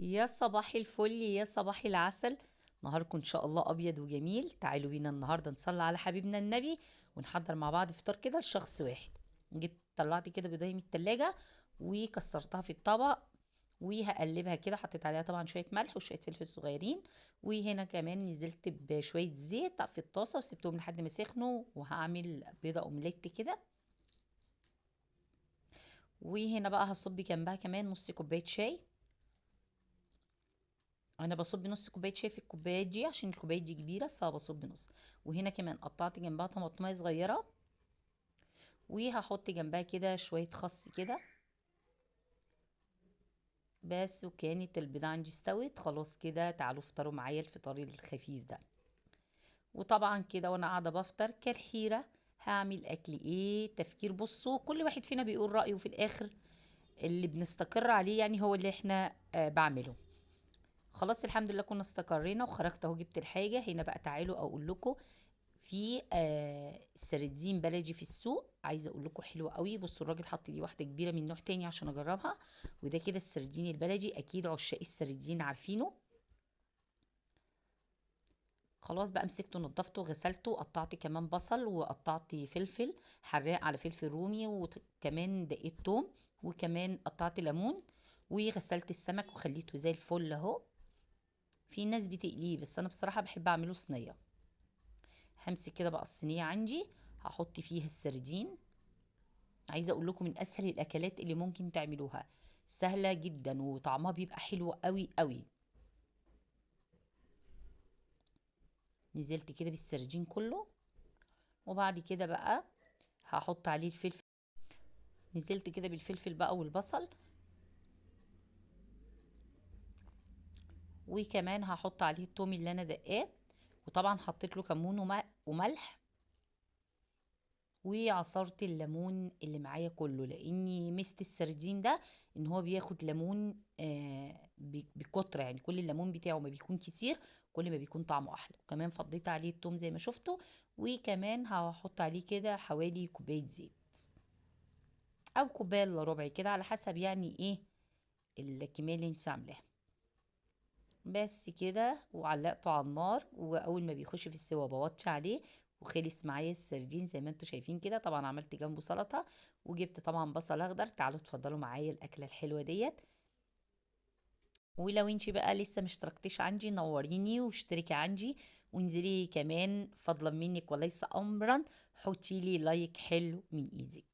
يا صباح الفل، يا صباح العسل. نهاركم ان شاء الله ابيض وجميل. تعالوا بينا النهارده نصلي على حبيبنا النبي ونحضر مع بعض فطار كده لشخص واحد. طلعت كده بيضايه من التلاجة وكسرتها في الطبق وهقلبها كده، حطيت عليها طبعا شوية ملح وشوية فلفل صغيرين، وهنا كمان نزلت بشوية زيت في الطاسه وسبتهم لحد ما سخنوا، وهعمل بيضة اومليت كده. وهنا بقى هصب جنبها كمان نص كوباية شاي. انا بصب نص كوباية شاي في الكوبايات دي عشان الكوباية دي كبيرة، فبصب نص. وهنا كمان قطعت جنبها طماطمايه صغيرة، وهحط جنبها كده شوية خس كده بس. وكانت البيضة عندي استوت خلاص كده. تعالوا افطروا معايا الفطار الخفيف ده. وطبعا كده وانا قاعدة بفطر كالحيره، هعمل اكل ايه؟ تفكير. بصوا كل واحد فينا بيقول رايه في الاخر، اللي بنستقر عليه يعني هو اللي احنا بعمله. خلاص الحمد لله كنا استقرينا وخرجت اهو، جبت الحاجة. هنا بقى تعالوا اقول لكم في سردين بلدي في السوق، عايزه اقول لكم حلو قوي. بصوا الراجل حط لي واحدة كبيرة من نوع تاني عشان اجربها، وده كده السردين البلدي، اكيد عشاق السردين عارفينه. خلاص بقى مسكته نضفته وغسلته، قطعت كمان بصل وقطعت فلفل حراق على فلفل رومي، وكمان دقيت توم، وكمان قطعت ليمون، وغسلت السمك وخليته زي الفل اهو. في ناس بتقليه بس انا بصراحة بحب اعمله صينية. همسك كده بقى الصينية عندي، هحط فيها السردين. عايزه اقول لكم من اسهل الاكلات اللي ممكن تعملوها، سهلة جدا وطعمها بيبقى حلو قوي قوي. نزلت كده بالسردين كله، وبعد كده بقى هحط عليه الفلفل. نزلت كده بالفلفل بقى والبصل، وكمان هحط عليه التوم اللي انا دقاه، وطبعا حطيت له كمون وملح، وعصرت الليمون اللي معايا كله، لاني ميزة السردين ده ان هو بياخد ليمون بكتره، يعني كل الليمون بتاعه ما بيكون كتير كل ما بيكون طعمه احلى. وكمان فضيت عليه التوم زي ما شفتوا، وكمان هحط عليه كده حوالي كوباية زيت او كوباية الا ربع كده على حسب يعني ايه الكمية اللي انت عاملاها بس كده. وعلقته على النار، واول ما بيخش في السوا بوطي عليه، وخلص معايا السردين زي ما انتم شايفين كده. طبعا عملت جنبه سلطة، وجبت طبعا بصل اخضر. تعالوا اتفضلوا معايا الاكلة الحلوة ديت. ولو انتي بقى لسه مشتركتيش عندي نوريني واشتركي عندي، وانزلي كمان فضلا منك وليس امرا حطي لي like حلو من ايدك.